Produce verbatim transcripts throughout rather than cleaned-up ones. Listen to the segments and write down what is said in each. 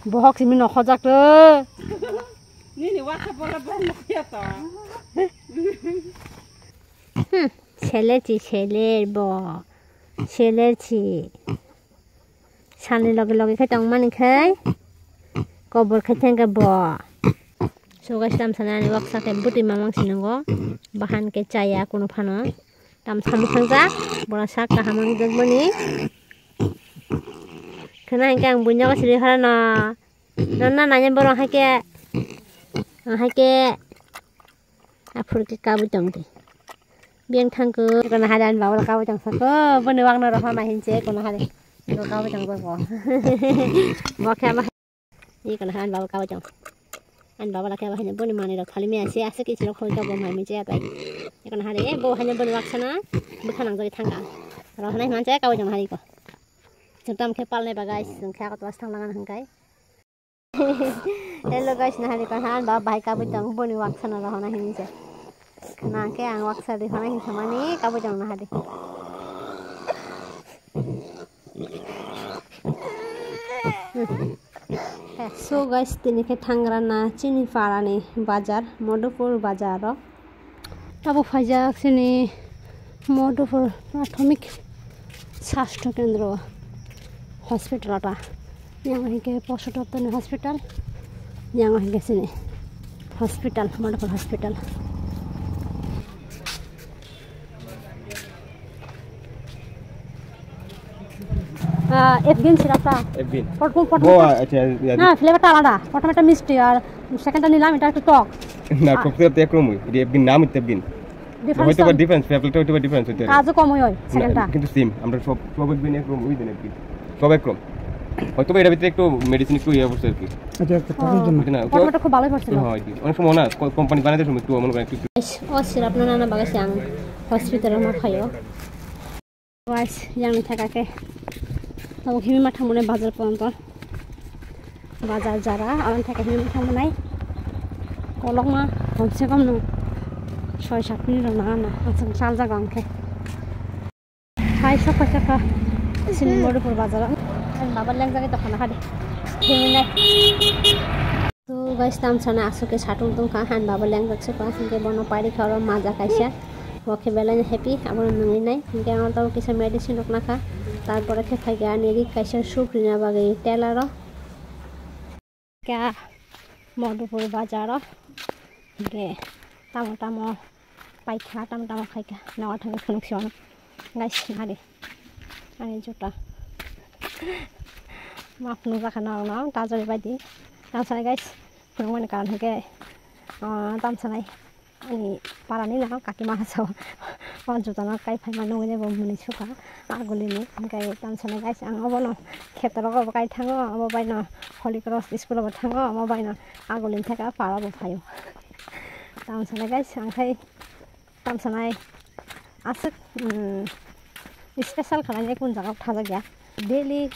Bohok simi nokhojak to. Nini WhatsApp bola bohok nokhiya to. Hmm, seler si, seler bo. Seler si. Salni loge loge khe tongmani khe kobor khe thengkhe bo. So guys, tamsani ani waksa khe bwtwi mamang si nungo. Bahan khe chaya kunu phano. Tamsa mwsang jak, bora sak kaham wng jak mani. Khna hinkhe ang buino siri harano. Nonna nanya borok haikhe, haikhe aphuru khe kabui tongdi. Biyang thangkhe kono hari ani baba kabui tong sako, boni wangno rohor nai hinse kono hari. Bo kabui tong bo. Bo khe ama, ni kono hari ani baba kabui tong. Ani baba lakhe abo haino boni manwi rok thali maya se aswk kichilok hoi tok bo mai mui chaya pai. Kono hari bo haino boni waksana bwkha nangjagwi thangkha. Rohor nai hinse kabui tong hari ko. Chwng tamo khe palnai ba guys, chwng khe ako twas thang langan hwnkhe. Hello guys, nahari kahan ba bahai kabui tong boni waksa na rohona hini se. Khna khe ang waksa di hona hin samani kabui tong nahari. So guys, tini khe thangra na chini parani bazar, Madhupur bazar o. Abo phaijak chini Madhupur Prathomik Sastho Kendro hospital ata. Yang hinkhe Posho Doptorni hospital. Yang hinkhe chini hospital, Madhupur hospital. Ah, F bean sirapta? F bean. Prothom, prothom, Bo, ah, acha, ya, na, flavor ta alada. Prothom ekta misti ar second ta nilam, eta ekটু টক। না, ah, coffee তো একরকম হয়। এটা F bean, নাম তো F bean। Difference হয়তো বা তো difference, flavor টা হয়তো বা difference হতে পারে। কাজও কম হয়, না, second টা। কিন্তু same, আমরা সব, সব F bean একরকম, ওই দেন F bean। সব একরকম। হয়তো বা এটার ভিতরে একটু medicine একটু ইয়ে করছে আর কি। আচ্ছা, আচ্ছা, ও, তাদের জন্য। বুঝলে না? প্রথমে তো খুব ভালোই পড়ছিল। হ্যাঁ, অনেক সময় না, ক-, কোম্পানি বানাতে সময় একটু অন্য কোনো একটু ও, সিরাপ না, না, না, বাগাইছে, আমি hospital এ আমার খাইও। Guys, yang ni thaka khe tabuk himwi ma thangmani bazar pono to. Bazar jara, aboni thaka himwi ma thangmani. Kolokma komse kom no soi sat minute rok nang na, aswk saljago ang khe. Hai sokha sokha chini Madhupur bazar o. Baba lengjagwi tongkha na hadi. Himwi nai. To guys, tamsana aswk khe satung tongkha, han baba lengjak sukha, hinkhe bono pairikha oro maja kaisa, bo khe belai no happy, abono nungwi nai, hinkhe ang oro tabuk kisa medicine rok nakha, tarpore khe phaikha ani rik kaisa sup rina bagwi tailor o, khe Madhupur bazar o, hinkhe tamo tamo. Paikha, tamo tamo khaikha, nogo thangwi phunuk se ono. Guys, nari. Ani juta. Map nukjakha norokno, ta jori baidi. Tamsani guys, phunukmani karon hinkhe, ah, tamsanai. Ani parani no kakima sao. O juta no kai phaima nugwi bo mwnwi sukha. Agulini. Hinkhe tamsanai guys, ang obono khetorok obo kai thango, obo baino Holy Cross school obo thango, obo baino agulini thaka para bo phaio. Tamsanai guys, ang khai Tamsanai aswk, mm, special khlainai kun jaga o thajak ya. Daily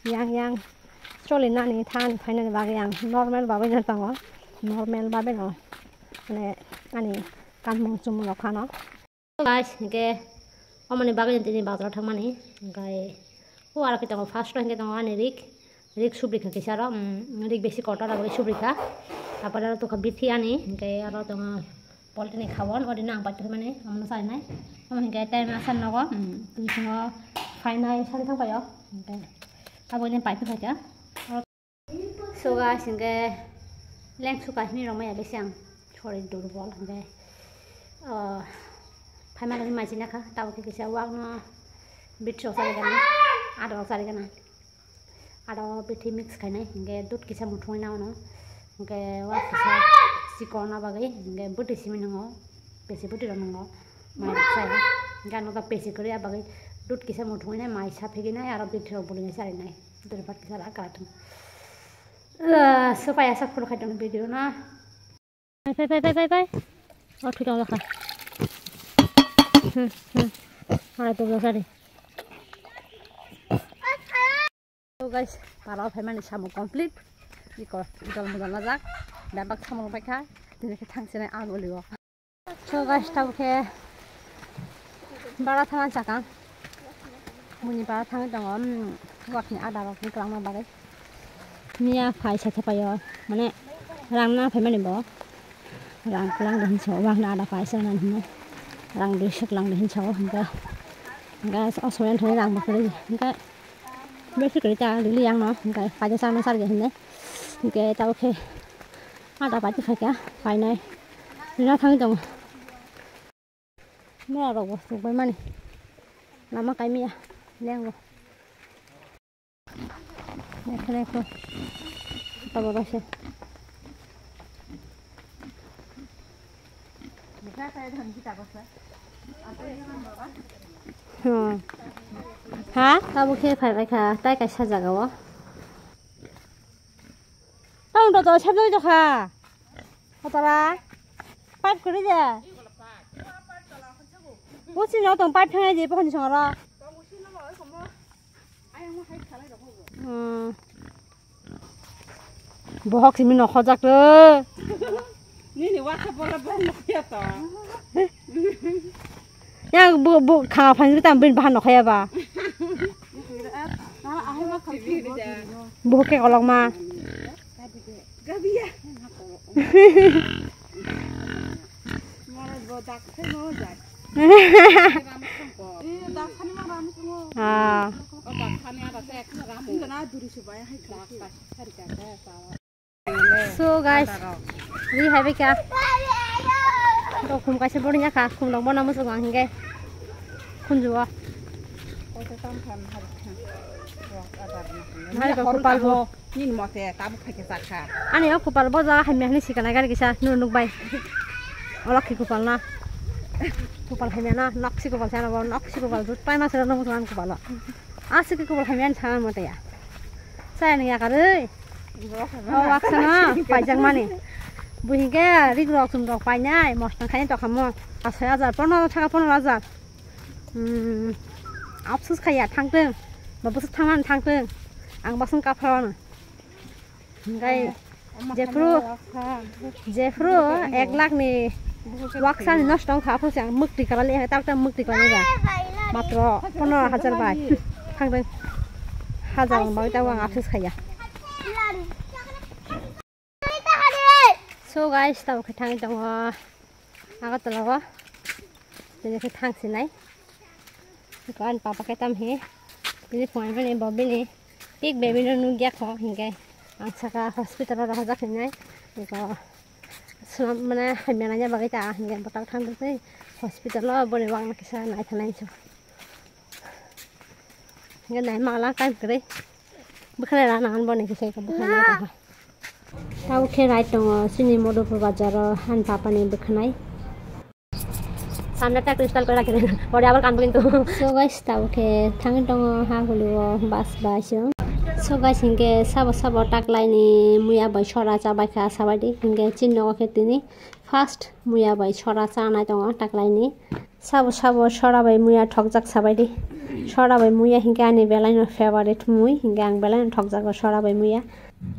yang yang cholinani thani phainani bagwi ang normal bagwi no tongo. Normal bagwi no, mane, ani kanmung chumung rok phano. Guys, hinkhe omoni bagwi tini bazar o thangmani, hinkhe o aro khe tongo, first o hinkhe tongo ani rik. Rik subrikha kisa aro, mm, rik besi kotor abo subrikha. Apore aro tongkha bithi ani, hinkhe aro tongo poultry ni khawan, ori no ang paithakmani, omono charinai. Omo hinkhe time asa nogo, mm, twi songo phainai sari thang paio. Hinkhe abo ni paithak phaikha. So guys, hinkhe lengsu kahini rok maya besi ang sori durbol hinkhe, oh, phaima lagi majina kha, tabuk khe kisa wak no bithi rok chari gana, aduk rok chari gana. Aro bithi mix khainai, hinkhe dud kisa muthungwi nangmano, hinkhe wak kisa chikon na bagwi, hinkhe bwtwi simi nungo, pesi bwtwi rok nungo, mai rok chaya, hinkhe ano ta pesi kwrwi, abagwi dud kisa muthungwi nai, mai sa phigwi nai, aro bithi rok bwlwi nai, charinai, dud rok kisa ra kwlathung. Ah, so pai asa phuru khai tong video no. Pai, pai, pai, pai, pai, pai. O, thwi tong lakha. Hmm, hmm. Alai tong lakha de. So guys, para o phaimani samung complete. Iko, idol mudol najak. Bebak samung paikha. Tini khe thangsinai ang ulio. So guys, tabuk khe bara thangna chakang. Muni bara thangwi tongo. Hmm, wakni ada rok ni kwlangma bagwi. Miya phai sa thapaio, mane rang na phaimani bo. Rang kwlang de hinsa o, wahna ada phai sa nan hinai. Rang dui sek lang de hinsa o, hingke. Hingke o soyan thani rang bo kwrwi, hingke. Besi kwrwi ta rili yang no, hingke paida sa no sarge hinai. Hingke tabo khe ada paida khaika, painai. Rina thangwi tongo. Mera rok bo chukbai mani. Lama kaimiya. Lengo. Lekho lekho. Tabo rose. Hmm. Ha? Tabo khe phai bai kha. Tai kaisa jaga o. Tong to to sab joi to kha. Kotora. Pipe kuri de. Busi no tong pipe thangai di pokon songro. Hmm. Bohok simi no khojak to. Nini wasa bola bohok no khya to. Yang bu bu kha phang tam bin bahan no khya ba. Bohok ke kolok ma. Ah. So guys, ri hai bai kha. To khum kaisa bori nya kha, khum rok bono muchung ang hinge. Khunju o. Hai ba khupal bo. Nini mote tabuk phaikhe chakha. Ani o khupal bo ja hamya hwnwi sikana gari kisa nunu nukbai. O lokhi khupal na. Khupal hamya na, noksi khupal sana bo, noksi khupal jut pai ma sero nung suan khupal o. Aswk khupal hamya ni sana mote ya. Saya ni yakarwi. O waksana paijak mani. Buhingke rik rok chum rok painai, mosna khaini tokhamo. Asai hajar, pondro hajar thaka, pondro hajar. Hmm. Apsus khaya thangtwng. Ba bwswk thangmani thangtwng. Ang baswng kaphar wano. Hingkai jephru, jephru ek lakh ni waksa ni nosto wngkha, aphuru se ang mwktwi kwlai, tak tak mwktwi kwlai ba. Matro pondro hajar bai thangdeng. Hajar wng bai tabo ang apsus khaya. So guys, tabo khe thangwi tongo Agartala o. Tini khe thangsinai. Ko ani papa khe tam he. Bini phone bini bo bini pik baby no nugya kho hinke. Ang saka hospital o rohorjak hinai. Ko swnam mane hamya nanya bagwi ta hinke bwtak thang dukni hospital o boni wngna kisa naithanai hinso. Hinke nai mala time kwrwi. Bwkhwnai rana ang boni kisa ko bwkhwnai. Tabo khe rai tongo chini Madhupur bazar o ani papa ni bwkhwnai. Samne ta crystal koi rakhe de. Pore abar kanbo kintu. So guys, tabo khe thangwi tongo ha huluo bus bai se. So guys, hinke sabo sabo taklaini muya bai sora chabai kha sabaidi. Hinke chini nogo khe tini first muya bai sora chanai tongo taklaini. Sabo sabo sora bai muya thokjak sabaidi. Sora bai muya hinke ani belaino favorite mui, hinke ang belaino thokjago sora bai muya.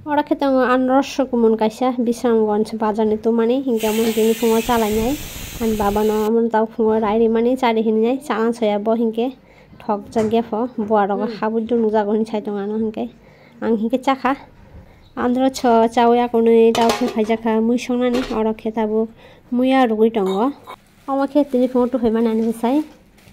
Oro khe tongo anro sukumun kaisa Bisramganj bazarni tumani, hinke omo tini phungo chalainai. Ani babano omo tau phungo rai rimani chari hinwi chana soya bo hinke thokjakya pho. Buarogo habwi dunukjago hinwi sai tongo ano hinke. Ang hinke chakha. Andro cho chawi akonwi tau khe phaijakha mui songnani. Oro khe tabuk muya rwgwi tongo. Omo khe tini phungo tuphai mani ani bwsai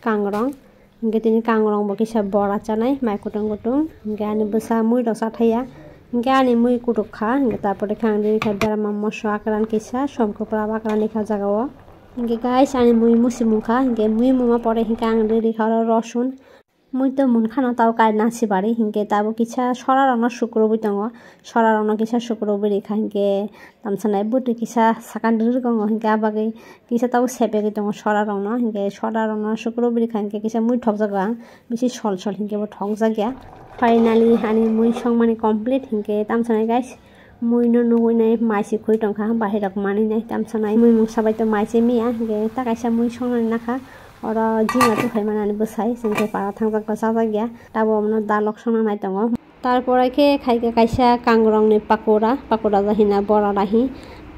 kangrong. Hinkhe tini kangrong bo kisa bora chanai, mai kutung kutung. Hinkhe ani bwsa mui rok cha thaya. Hinkhe ani mui kutuk kha. Hinkhe tarpore khe ang riri kha berama moso akran kisa, som kwpla akran ni kha jaga o. Hinkhe guys, ani mui musi mung kha. Hinkhe mui mungma pore hinkhe ang riri kha oro rosun. Mui to mun khano tabo kainwi nasi bari, hinkhe tabo kisa sora rokno sukrubwi tongo. Sora rokno kisa sukrubwi rikha, hinkhe tamsa nai bwtwi kisa sakani rwrwk tongo, hinkhe ah bagwi kisa tabo sepegwi tongo sora rokno, hinkhe sora rokno sukrubwi rikha, hinkhe kisa mui thokjago ang, bisi sol sol hinkhe bo thokjakya. Finally ani mui songmani complete, hinkhe tamsa nai guys, mui no nugwi nai mai se khwi tongkha, bahai rok manwi nai tamsa nai mui mungsa bai to mai se miya, hinkhe ta kaisa mui songnani nakha, oro jima tukhai manani bwsai, hinkhe para thangjak chajakya, tabo omono dalok songna nai tongo. Tarpore khe khaikha kaisa kangrongni pakora, pakora ja hina bora rahi.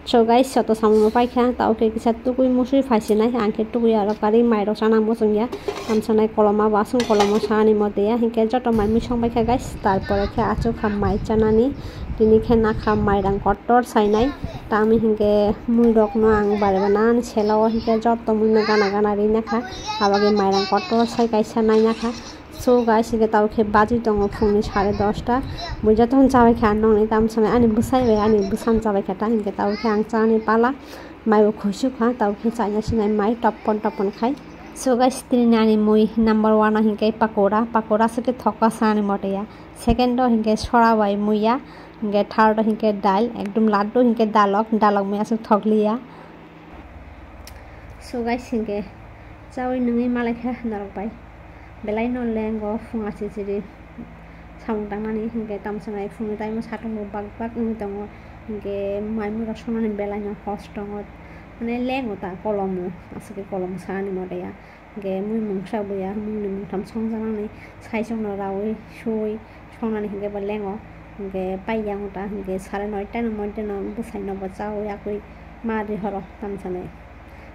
So guys, joto samung no paikha, tao khe kisa tukui musui phaisinai, ang khe tukui aro kari mairok chana muchungya, tamsanai koloma bo aswk kolomo sani mote ya, hinkhe joto mai mui song paikha guys, tarpore khe achukha mai chanani, tini khe nakha mairang kotor sainai, tamo hinkhe muirokno ang bari banani sela o hinkhe joto muino gana gana rinakha, aboni mairang kotor sai kaisa nainakha. So guys, hinkhe tao khe bajwi tongo phungni sare dosta. Mui jotono chabai kha nongni tamsonai ani bwsai bai ani bwsano chabai kha ta hinkhe tao khe ang chani pala. Mai bo khoisuk kha tao khe chaina sinai mai topon topon khai. So guys, tini ani mui number one o hinkhe pakora. Pakora se khe thokka sani mote ya. Second o hinkhe sora bai mui ya. Hinkhe third o hinkhe dal. Ekdom laddu hinkhe dalok. Dalok mui aswk thokliya. So guys, hinkhe chawi nungwi malaikha norok bai. Belai no lengo phunga chichiri samung tangnani hinkhe tamsanai phungni time o satung bo bak bak wngwi tongo. Hinkhe mai mui rok songnani belai no hos tongo. Mane lengo ta kolomo, aswk khe kolomo sanani mote ya. Hinkhe mui mungsa buya mungni mungtham songjaknani saichung no raui sui songnani hinkhe bo lengo. Hinkhe paiya wngta hinkhe sare noita ni moddhe no bwsai no bo chaui yakui ma ri horo tamsanai.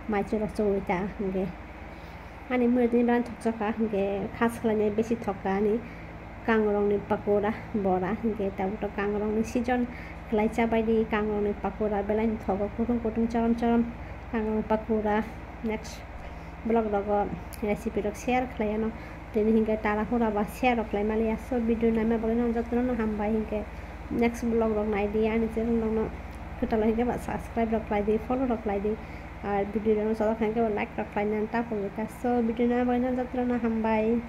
Mai churok chugui ta hinkhe. Ani mui tini belai thokchokha hinkhe khas khlainai besi thokka ani kangrokni pakora bora hinkhe tabuk to kangrokni season khlai chabaidi kangrokni pakora belai thogo kutung kutung chorom chorom kangrokni pakora next vlog rogo recipe rok share khlaiano. Tini hinkhe tara hura ba share rok khlai maliya. So video naima bagwi no jotono no hambai hinkhe next vlog rok naidi ani channel rok no kwtal hinkhe ba subscribe rok khlaidi follow rok khlaidi. Ar video rok no chajak hinkhe ba like rok khlainani ta pogwita. So video naima bagwi no jotono no hambai.